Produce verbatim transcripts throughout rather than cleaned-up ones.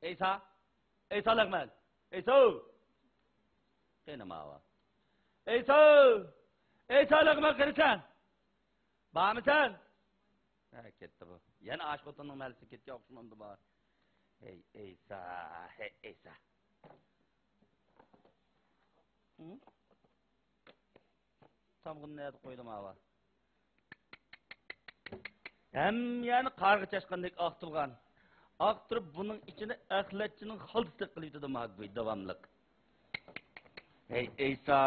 ئەيسا! ئەيسا لەغمەن! ئەيسا! قېنى ماۋۇ؟ ئەيسا! ئەيسا لەغمەن قېنى سەن؟ بارمىسەن؟ ھە، كەتتى بۇ. يەنە ئاش خوتۇننىڭ مەلىسىگە كەتكەن ئوخشىمامدۇ بۇ؟ ھەي ئەيسا، ھەي ئەيسا. تامغىنى نەدە قويدۇم ئاۋا؟ ھەممە يەرنى قارغا چاچقاندەك ئاقتۇرغان. ئاقتۇرۇپ بۇنىڭ ئىچىنى ئەخلەتچىنىڭ خالتىسىدەك قىلىۋېتىدۇ ماگۈي داۋاملىق. ھەي ئەيسا،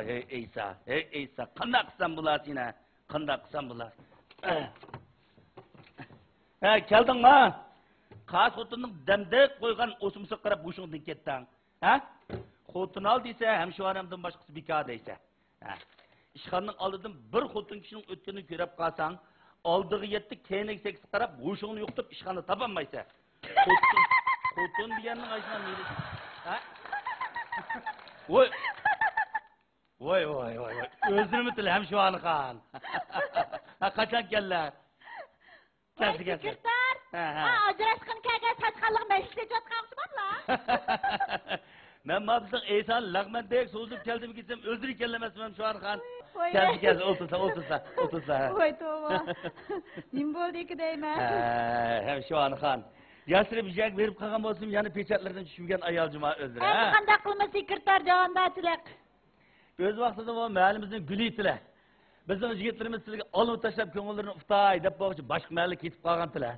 ھەي ئەيسا، ھەي ئەيسا، قانداق قىلسام بولار سېنى؟ قانداق قىلسام بولار؟ ھە، كەلدىڭما؟ قاسى خوتۇننىڭ دەمدەك قويغان ئوسمىسىغا قاراپ ھوشۇڭدىن كەتتىڭ. ھە؟ خوتۇن ئال دېسە، ھەمشۇئارەمدىن باشقىسى بىكار دەيسە. ھە. ئىشخانىنىڭ ئالدىدىن بىر خوتۇن كىشىنىڭ ئۆتكىنىنى كۆرۈپ قالساڭ، ئالدىغا يەتتە، كەينىگە سەككىز قاراپ، ھوشۇڭنى يوقىتىپ، ئىشخانا تاپالمايسەن. خوتۇن، خوتۇن دېگەننىڭ ئاشۇنداق مېلى. ھە؟ ۋوي. ۋوي، ۋوي، ۋوي، ۋوي. ئۆزلىرىمۇ تىل ھەمشۇئارخان. ھە، قاچان كەلدىلەر؟ ۋاي، كەلدى، كەلدى. سېكرېتار! ھە، ھە. ھا، ئاجراشقىنى كەلگەن ساچقانلىق مەجلىس ئېچىۋاتقان ئوخشىماملا؟ مەن ماپسىڭ ئېسان لەغمەندەك سوزۇلۇپ كەلدىم كېتسەم، ئۆزلىرى كەلمەسمەن شۇئانخان. ۋاي، كەلسە، ۋاي. كەلسە، ئولتۇرسا، ئولتۇرسا، ئولتۇرسا. ۋاي، توۋا. نېمە بولدى ئىككى دەيمەن؟ ھە، ھەم شۇئانخان. ياسىرىپ يەرگە بېرىپ قالغان بولسىمۇ، يەنە پېچەتلىرىدىن چۈشمىگەن ئايال جۇما ئۆزلىرى، ئەمدى ھە؟ قانداق قىلىمىز، سېكرېتار جاۋاندارچىلىق؟ ئۆز ۋاقتىدا بۇ مەھەللىمىزنىڭ گۈلى ئىدىلە. بىزنىڭ يىگىتلىرىمىز سىلىگە ئالما تاشلاپ كۆڭۈللىرىنى ئۇتاي دەپ بولغۇچە باشقا مەھەللىگە كېتىپ قالغانتىلە.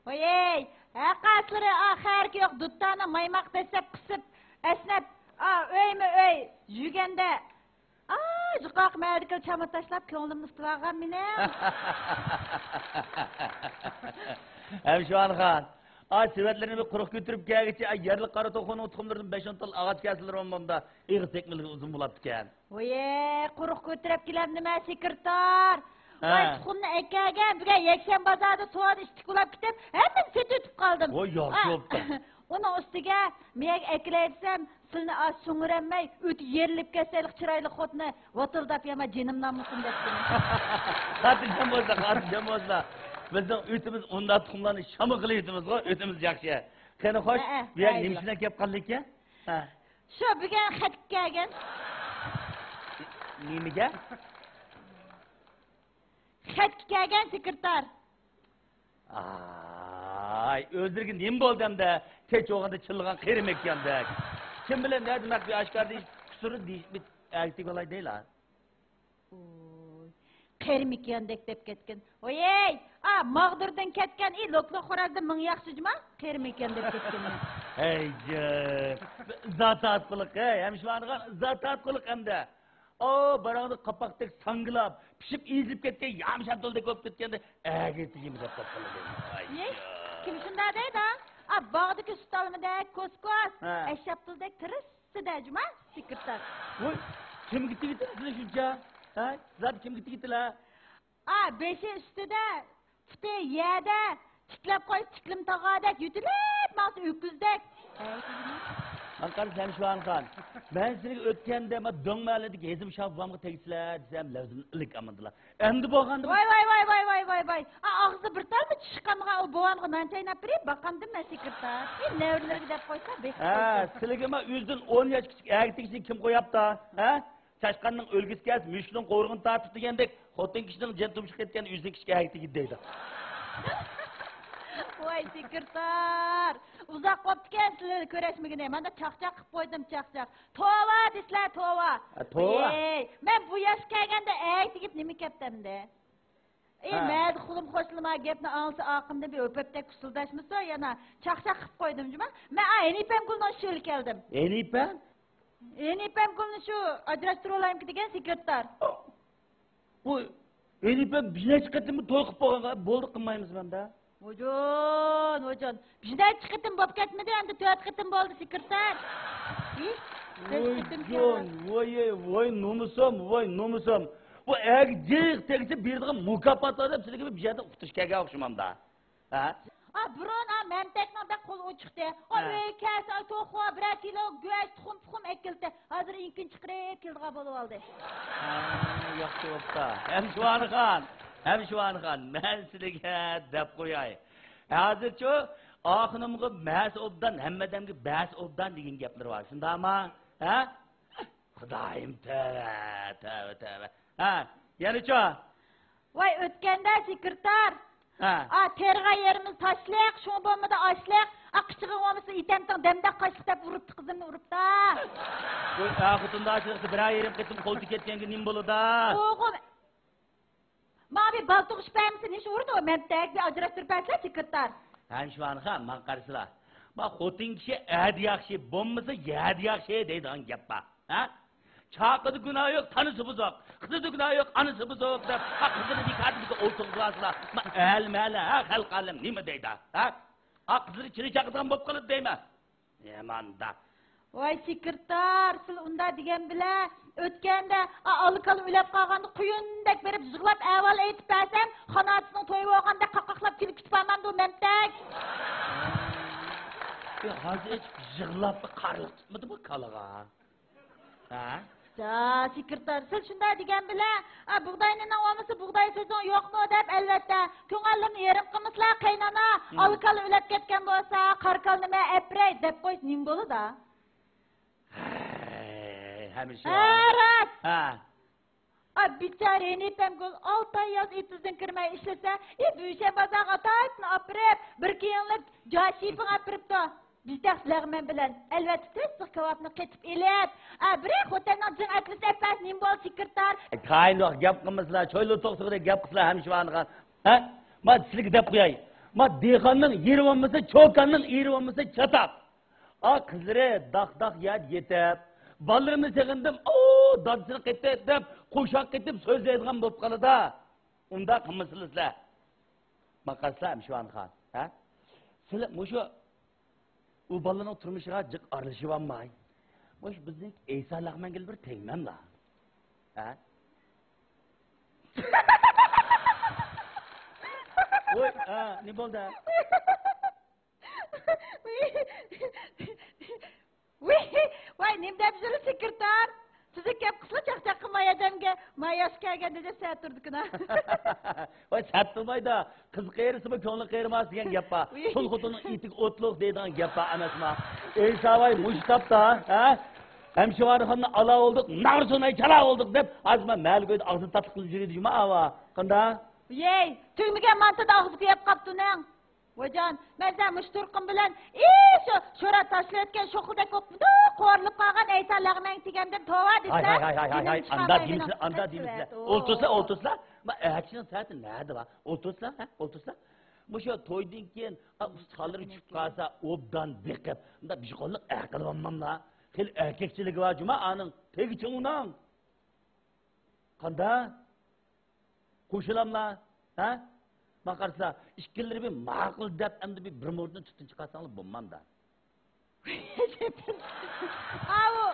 ۋايەي، ھەققاسلىرى ئا خەرىكى يوق دۇتارنى مايماق دەسسەپ قىسىپ، ئەسنەپ، ئا ئۆيمۇ ئۆي يۈگەندە، ئا يۇقىرىقى مەھەللىدىكىلا چاما تاشلاپ كۆڭلۈمنى ئۇتۇۋالغان مېنىڭ. ھەمشۇئانخان، ئا سېۋەتلىرىنى بىر قۇرۇق كۆتۈرۈپ كەلگۈچە، ئا يەرلىك قارا توخۇنىڭ تۇخۇملىرىدىن بەش-ئون تال ئاغاچ كەلسىلىرى بولمامدا، ئېغىز تەگمىلىكى ئۇزۇن بولاپتىكەن. ۋويە، قۇرۇق كۆتۈرۈپ كېلەمدىمەن، سېكرېتار. ھە. ۋاي، تۇخۇمنى ئەكەلگەن بۈگۈن يەكشەنبە بازاردا سودا ئىشتىك بولاپ كېتىپ، ھەممىنى سېتىۋېتىپ قالدىم. ۋوي، ياخشى بوپتۇ. ئۇنىڭ ئۈستىگە مېيەگە ئەكېلەيدىسەم، سىلىنى ئاز سۇڭۇرەلمەي، ئۆتە يېرىلىپ كەتسەيلىك چىرايلىق خوتۇنى ۋاتىلداپ يەمە جېنىم نامۇسۇم دەپتىمەن. خاتىرجەم بولسا، خاتىرجەم بولسا. بىزنىڭ ئۆتىمىز ئۇنداق تۇخۇملارنى شاما قىلىۋېتىمىزغۇ، ئۆتىمىز ياخشى. قېنى خوش، ھە، ھە، بۇ يەرگە نېمە ئۈچۈن كەپ قالدىكەن؟ ھە. شۇ بۈگۈن خەتكە كەلگەن. نېمىگە؟ خەتكە كەلگەن سېكرېتار. ئاي، ئۆزلىرىگە نېمە بولدى ئەمدى؟ كەچ بولغاندا چىللىغان قېرى مېكىياندەك. كىم بىلەن نەدە مەخپىي ئاشكارا دېيىش، قۇسۇرى دېيىش، بىت ئەگىتىپ ئالاي دەيلا. ئۇي، قېرى مېكىياندەك دەپ كەتكىن. ۋويەي، ئا، ماغدۇردىن كەتكەن، ئى، لوكلۇق خورازدىن مىڭ ياخشى جۇما، قېرى مېكىيان دەپ كەتكىنى. ھەي جىم، زاتات قىلىق، ھەي، ھەمشۇئانخان، زاتات قىلىق ئەمدى. ئاۋۇ باراڭدا قاپاقتەك ساڭگىلاپ، پىشىپ ئېزىلىپ كەتكەن يام شاپتۇلدەك بولۇپ كەتكەندە، ئەگىر تېگىمە دەپ قاپقىلى دەيمەن. ۋاي يېي، جان. كىم شۇنداق دەيدۇ؟ ئا، باغدىكى سۈت ئالمىدەك كوس-كوس، ھە. ئەش شاپتۇلدەك تىرىس. سىدە جۇما سېكرېتار. ۋوي، كىمگە تېگىتىلە سىلەر شۇنچە؟ ھە؟ سىلەر كىمگە تېگىتىلە؟ ئا، بېشى ئۈستىدە، پۇتى يەردە، تىكلەپ قويسا تىكلىمە تاغاردەك، يۆتىلىپ ماڭسا ئۆكۈزدەك. ھەي، تېگىمە. ماڭا قارا، ھەمشۇئانخان. مەن سىلەرگە ئۆتكەندە، ما دۆڭ مەھەللىدىكى ھېزىم شاۋ بوۋامغا تەگسىلەر دېسەم، لەۋزىمنى ئىلىك ئاماندىلا. ئەمدى بولغاندىمۇ؟ ۋاي، ۋاي، ۋاي، ۋاي، ۋاي. ئا، ئاغزىدا بىر تالما چىش قالمىغان ئۇ بوۋامغا نان چايناپ بېرىپ باقامدىم مەن سېكرېتار. ئى، نەۋرىلىرىگە دەپ قويسا بېقىپ ھە، قويسۇن. سىلىگىمۇ ئۆزىدىن ئون ياش كىچىك ئەگىتىگىچىنى كىم قوياپتا؟ ھە؟ چاشقاننىڭ ئۆلگۈسى كەلسە، مۈشۈكنىڭ قورۇقىنى تارتىپ دېگەندەك، خوتۇن كىشىنىڭ جېنى تۇمشۇق كەتكەن ئۆزىنىڭ كىچىك ئەگىتىگە دەيدۇ. ۋاي سېكرېتار، ئۇزاق بوپتىكەن سىلەرنى كۆرۈشمىگىنى. مانا چاقچاق قىلىپ قويدۇم، چاقچاق. توۋا دېسىلە، توۋا. ھە، توۋا. ئەي، مەن بۇ ياشقا كەلگەندە ئەگىتىگە نېمە كەپتىمدى؟ ئى، ھە. مەدە خۇلۇم خوشلىما گەپنى ئاڭلىسا ئاقىمدىن بىر ئۆپەپتەك پۇسۇلداشمىسۇ، يەنە چاقچاق قىلىپ قويدۇم جۇما. مەن ئا، ھەنىپەم گۈلنىڭ ئىشى بىلەن كەلدىم. ھەنىپە؟ ھەنىپەم گۈلنى شۇ ئاجراشتۇرۇۋالايمىكى دېگەن سېكرېتار. بۇ ھەنىپە بىر نەچچە قېتىممۇ توي قىلىپ بولغانغا بولدى قىلمايمىز مەندە. ۋوجان، ۋوجان. بىر نەچچە قېتىم بولۇپ كەتمىدى، ئەمدى تۆت قېتىم بولدى سېكرېتار. ھى؟ تۆت قېتىم ۋوي جان، ۋوي، ۋوي نومۇسۇم، ۋوي نومۇسۇم. بۇ ئەگىر جىق تەگسە بېرىدىغان مۇكاپاتلار دەپ سىلىگە بىر يەردە ئۇقتۇرۇش كەلگەن ئوخشىمامدا. ھە؟ ئا، بۇرۇن ئا مەمتەكنىڭ بەك قولى ئوچۇقتى. ئا، ھە. ئۆيگە كەلسە، ئا، توخۇ، بىرەر كىلو گۆش، تۇخۇم پۇخۇم ئەكېلىتتى. ھازىر ئىنكىنى چىقىرىپ كېلىدىغان بولۇۋالدى. ھە، ياخشى بوپتا. ھەمشۇئانىخان، ھەمشۇئانىخان، مەن سىلىگە دەپ قوياي. ھازىرچۇ ئاخۇنۇمغا مەسە ئوبدان، ھەممە ئادەمگە بەسە ئوبدان دېگەن گەپلىرى بار. شۇنداقمۇ؟ ھە؟ خۇدايىم، تەۋە، تەۋە، تەۋە. ھە، يەنىچۇ؟ ۋاي، ئۆتكەندە سېكرېتار. ھە. ئا، تېرىغان يېرىمىز تاشلىق، شۇڭا بولمىدى ئاشلىق. ئا، قىچىغىڭ بولمىسا ئېتەمتىڭ دەمدەك قاشلىق دەپ ئۇرۇپتۇ، قىزىمنى ئۇرۇپتا. ۋاي، ئا، خوتۇندا ئاشلىقتا بىرەر يېرىم قېتىم قولتۇ كەتكەنگە نېمە بولىدۇ؟ ئوغۇل، ماڭا بىر بالا تۇغۇشۇپ بەرمىسە نېمە ئۇرىدۇ، مەمتەك، بىر ئاجراشتۇرۇپ بەرسىلە سېكرېتار. ھەمشىۋانخان، ماڭا قارىسىلا. ما خوتۇن كىشى ئەدە ياخشى، بولمىسا يەدە ياخشى دەيدىغان گەپ بار. ھە؟ چاقىدا گۇناھ يوق، تانىسى بۇزۇق. قىزىدا گۇناھ يوق، ئانىسى بۇزۇق دەپ، ھە، قىزىنى بىكاردىن بىكار ئولتۇرغۇزۇۋالسىلا. ما ئەل مەلە، ھە، خەلق ئالەم نېمە دەيدۇ؟ ھە؟ ئا، قىزلىرى چىرى چاقىدىغان بولۇپ قالىدۇ دەيمەن. ياماندا. ۋاي سېكرېتار، سىلى ئۇنداق دېگەن بىلەن، ئۆتكەندە، ئا، ئالا كالا ئۆلۈپ قالغاندا قۇيۇندەك بېرىپ يىغلاپ ئەھۋال ئېيتىپ بەرسەم، خاناتىسىنىڭ تويى بولغاندەك قاقاقلاپ كۈلۈپ كېتىپ بارمامدۇ مەمتەك؟ ئى، ھازىر ھېچ يىغلاپ قارلىق تۇتمىدىمۇ كالىغا؟ ھە؟ جا، سېكرېتار، سىز شۇنداق دېگەن بىلەن، ئا، بۇغداي نېنىڭ بولمىسا بۇغداي سۆزۈڭ يوقمۇ دەپ، ئەلۋەتتە، كۆڭۈللىرىنى يېرىم قىلمىسىلا قېينانا، ئالا كالا ئۆلۈپ كەتكەن بولسا، قارا كالىنى مەن ئەپىرەي دەپ قويسا نېمە بولىدۇ؟ ھەي، ھەمىشە ھە، راست. ھە. ئا، بىچارە ھېنىپەمگۈل ئالتە ئاي ياز ئېتىزدىن كىرمەي ئىشلىسە، ئى، دۈشەنبە بازارغا ئاتايتىنى ئاپىرىپ، بىر كېيىنلىك جاشىپىڭ ئاپىرىپتۇ. بىزدەك لەغمەن بىلەن، ئەلۋەتتە، تۆت سىخ كاۋاپنى قېتىپ ئېلىپ، ئا، بىرەر خوتەننىڭ جىڭ ئەتلىسى ئەپەس نېمە بولدى، سېكرېتار؟ ئە، كايىنلىق گەپ قىلمىسىلا، چويلا توقسىغۇدەك گەپ قىلسىلا، ھەمشىۋانغا. ھە؟ ما سىلىگە دەپ قوياي. ما دېھقاننىڭ يېرى بولمىسا چوكاننىڭ ئېرى بولمىسا چاتاق. ئا، قىزلىرى داق-داق يەردە يېتىپ، بالىلىرىمنى سېغىندىم، ئو، دادىسىنى قېتىپ دەپ، قوشاق قېتىپ سۆزلەيدىغان بولۇپ قالىدۇ. ئۇنداق قىلمىسىلا سىلەر. ما قارىسىلا، ئەمشىۋانخان، ھە؟ سىلەر مۇشۇ ئۇ بالىنىڭ تۇرمۇشىغا جىق ئارىلىشىۋالماي، مۇشۇ بىزنىڭ ئەيسا لەغمەنگىلا بىر تەگمەملا. ھە؟ ۋوي، ھە، نېمە بولدى؟ ۋىي، ۋاي، نېمە دەپ يۈرىسىز، سېكرېتار؟ تۈزۈك گەپ قىلسىلا، چاقچاق قىلماي ئادەمگە. ما ياش كەلگەندە دەپ سەت تۇردىكىنا. ۋاي، سەت تۇرمايدۇ. قىز قېرىسىمۇ كۆڭلى قېرىماس دېگەن گەپ بار. ۋىي. تۇل خوتۇننىڭ ئېتىكى ئوتلۇق دەيدىغان گەپ بار ئەمەسما؟ ئەيسا ۋاي، مۇشۇ تاپتا، ھە؟ ھەمشىۋانخاننى ئالا بولدۇق، ناغرا سۇناي چالا بولدۇق دەپ، ھازىر مەن مەھەللە كويىدا ئاغزىنى تاتلىق قىلىپ يۈرىدۇ جۇما ئاۋا. قانداق؟ يەي، تۈگمىگەن مانتىدا ئاغزى كۆيۈپ قاپتۇ نەڭ. ۋاجان، مەن سەن مۇشۇ تۇرقۇم بىلەن، ئى، شۇ شورا تاشلىۋەتكەن شوخلىدەك بوپمۇ قورۇلۇپ قالغان ئەيسا لەغمەنگە تېگەمدىم، توۋا ھاي، دېسە، ھاي، ھاي، ھاي، ھاي، جېنىم ھاي، ئاندا چىقارمايدۇ دېمىسىلە، ئاندا دېمىسىلە. ئوتتۇرسىلە، ئوتتۇرسىلە. ما ئەركىشىنىڭ سەتى نەدە بار؟ ئوتتۇرسىلە، ھە، ئوتتۇرسىلە. مۇشۇ تويدىن كېيىن، ئا، ئۇستىخانلىرى چۈشۈپ قالسا، ئوبدان بېقىپ، مۇنداق بىر قوللۇق ئەقىل بولماملا. خېلى ئەركەكچىلىكى بار جۇما ئانىڭ، تېگى چوڭ ئۇنىڭ. قاندا؟ قوشۇلاملا؟ ھە؟ ما قارىسا، ئىككىلىرى بىر ماقۇل دەپ، ئەمدى بىر، بىر مۇرتنى تۈتۈن چىقارساڭلار بولمامدا. ئاۋۇ.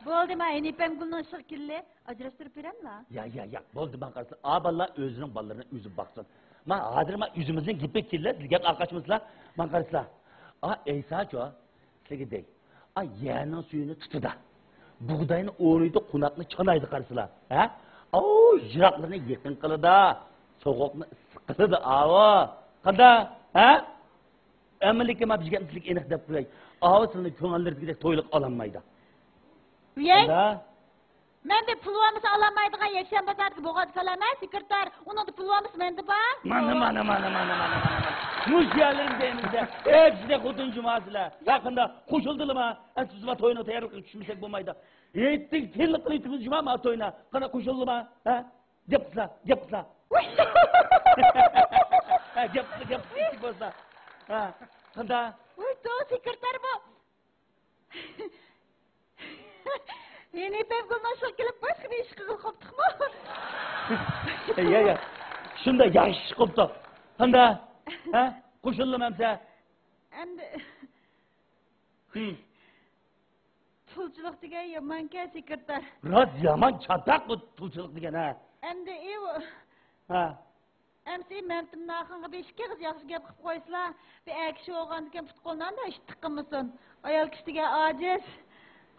بولدى، ما ھېنىپەمگۈلنىڭ ئىشىغا كېلىلى. ئاجراشتۇرۇپ بېرەملا؟ يا، يا، يا. بولدى، ما قارىسا، ئا بالىلار ئۆزىنىڭ بالىلىرىنى ئۆزى باقسۇن. ما ھازىر ما ئۆزىمىزنىڭ گېپىگە كېلىلى، سىز گەپ ئارقاچمىسىلا. ما قارىسا، ئا ئەيساچۇ. سىلىگە دەي. ئا، يەرنىڭ سۈيىنى تۇتىدۇ. بۇغداينى ئورۇيدۇ، قوناقنى چانايدۇ قارىسىلا. ھە؟ ئاۋۇ، يىراقلىرىنى يېقىن قىلىدۇ. سوغۇقنى ئىسسىق قىلىدۇ، ئاۋۇ. قاندا؟ ھە؟ ئەمەلىيكى ما بىر گەپنى سىلىگە ئېنىق دەپ قوياي. ئاۋۇ، سىلىنى كۆڭۈللىرىدىكىدەك تويلۇق ئالالمايدۇ. ۋىيەي! قاندا؟ مەندە پۇل بولمىسا ئالالمايدىغان يەكشەنبە بازاردىكى بوغاز كالام ھە، سېكرېتار. ئۇنىڭدا پۇل بولمىسا مەندە بار. مانا، مانا، مانا. مۇشۇ يەرلىرىنى دەيمىز-دە. ئەپسىدە خوتۇن جۇماسىلەر. يا قاندا، قوشۇلدىلىما؟ ئەمسە بىز ما توينىڭ تەييارلىقىغا چۈشمىسەك بولمايدۇ. ھېيتتىن كېيىنلا قىلىۋېتىمىز جۇما ما توينى. قانداق قوشۇلدىما؟ ھە؟ گەپ قىلسا، گەپ قىلسا. ھە، گەپ قىلسا، گەپ قىلسا، كىچىك بولسا. ھە، قاندا؟ ۋاي، تو سېكرېتار بۇ. يەنە پەمگۈلنىڭ ئىشىغا كېلىپ باشقا بىر ئىش قىلغىلى قوپتۇقمۇ؟ يا، يا. شۇنداق ياخشى ئىش قوپتۇق. قاندا؟ ھە؟ قوشۇلدىم ئەمسە. ئەمدى. ھىم. تۇلچىلىق دېگەن يامانكەن، سېكرېتار. راست يامان چاتاق بۇ تۇلچىلىق دېگەن، ھە. ئەمدى ئى، ھە. ئەمسە مەمتىمنىڭ ئاخىرىغا بىر ئىككى ئېغىز ياخشى گەپ قىلىپ قويسىلا، بىر ئەر كىشى بولغاندىكىن پۇت-قولنى ئانداق ئىتتىك قىلمىسۇن. ئايال كىشى دېگەن ئاجىز.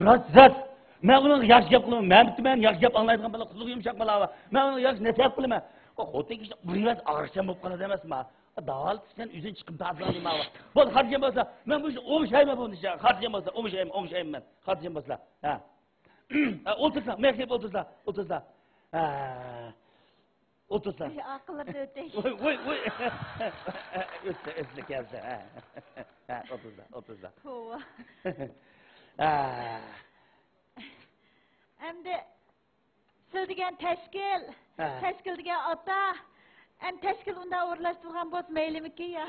راست، راست. مەن ئۇنىڭغا ياخشى گەپ قىلىمەن. مەمتىم ياخشى گەپ ئاڭلايدىغان بالا، قۇلىقى يۇمشاق بالا. مەن ئۇنىڭغا ياخشى نەسىھەت قىلىمەن. ئۇ خوتۇن كىشى بىر ئەۋەز ئاغرىقچان بولۇپ قالىدۇ ئەمەسما. داۋالىتىپ سەن ئۆزۈڭ چىقىپ بازارنى ماۋا. بول، خاتىرجەم بولسا، مەن بۇ ئىشنى ئوڭشايمەن بۇنى. خاتىرجەم بولسا، ئوڭشايمەن، ئوڭشايمەن مەن. خاتىرجەم بولسا. ھە. ھە، ئولتۇرسىلا، مەن كېلىپ ئولتۇرسىلا، ئولتۇرسىلا. ھە. ئولتۇرسىلا. ئاي، ئاقىللىرىنى ئۆتەي. ۋوي، ۋوي، ۋوي. ئۆتسە، ئۆتسە كەلسە. ھە. ھە، ئولتۇرسىلا، ئولتۇرسىلا. توۋا. ھە. ئەمدى سىل دېگەن تەشكىل، ھە. تەشكىل دېگەن ئاتا. ئەمدى تەشكىل ئۇنداق ئورۇنلاشتۇرغان بولسا مەيلىمىكىن يا؟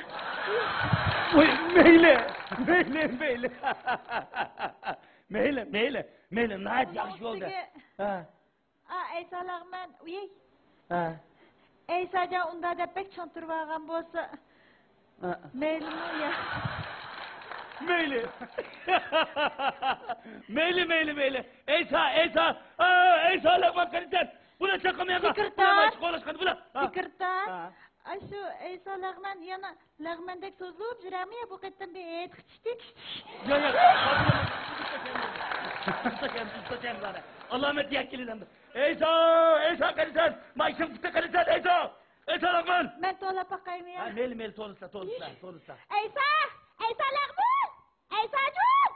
ۋوي، مەيلى، مەيلى، مەيلى. مەيلى، مەيلى، مەيلى، ناھايىتى ياخشى بولدى. ھە. ئا، ئەيسا لەغمەن، ئۇيەي. ھە. ئەيساجان ئۇنداق دەپ بەك چىڭ تۇرۇۋالغان بولسا، ھە. مەيلىمۇ يا؟ مەيلى. مەيلى، مەيلى، مەيلى. ئەيسا، ئەيسا. ئا، ئەيسا لەغمەن قېرىسەن. بۇلا چاقىم ياقا. سېكرېتار. بۇلا مايشى قولاشقان بۇلا. ھە. سېكرېتار. ھە. ئاشۇ ئەيسا لەغمەن يەنە لەغمەندەك سوزۇلۇپ يۈرەرمۇ يا بۇ قېتىم بىر ھېيتقا چۈشتى؟ ياق، ياق. ئۇستا كەم، ئۇستا كەم، ئۇستا كەم زادە. ئالامەت يەككىلىدەمدۇ. ئەيسا، ئەيسا قېرىسەن، مايشىم پۇتى قېرىسەن، ئەيسا. ئەيسا لەغمەن. مەن توۋلاپ باقايمۇ يا؟ ھە، مەيلى، مەيلى، توۋلىسا، توۋلىسا، توۋلىسا. ئەيسا، ئەيسا لەغمەن، ئەيساجان.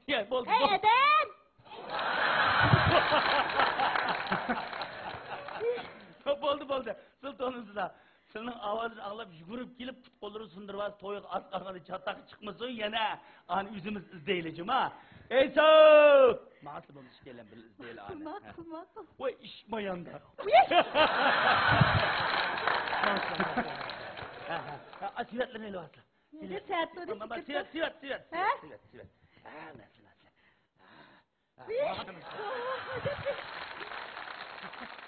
يا، بولدى، ئەي بولدى. ئادەم! بولدى، بولدى. سىز تونۇمسىزلا. سىلىنىڭ ئاۋازىنى ئاڭلاپ يۈگۈرۈپ كېلىپ، پۇت-قوللىرىنى سۇندۇرۇۋالسا، تويغا ئاز قالغاندا چاتاق چىقمىسۇن يەنە. ئانى ئۈزىمىز ئىزدەيلى جۇما. ئەيسا! ماڭا سىلى بولمىسا ئىككىيلەن بىللە ئىزدەيلى ئانى. ماقۇل، ماقۇل. ۋاي، ئىش ماياندا. ھە، ھە، ھە، سۈرەتلىرىنى ئېلىۋالسىلا. نېگە سەت تۇردى؟ سۈرەت، سۈرەت، سۈرەت، ھە؟ سۈرەت، سۈرەت. ھە، مەسىلە، مەسىلە. ھە، ھە.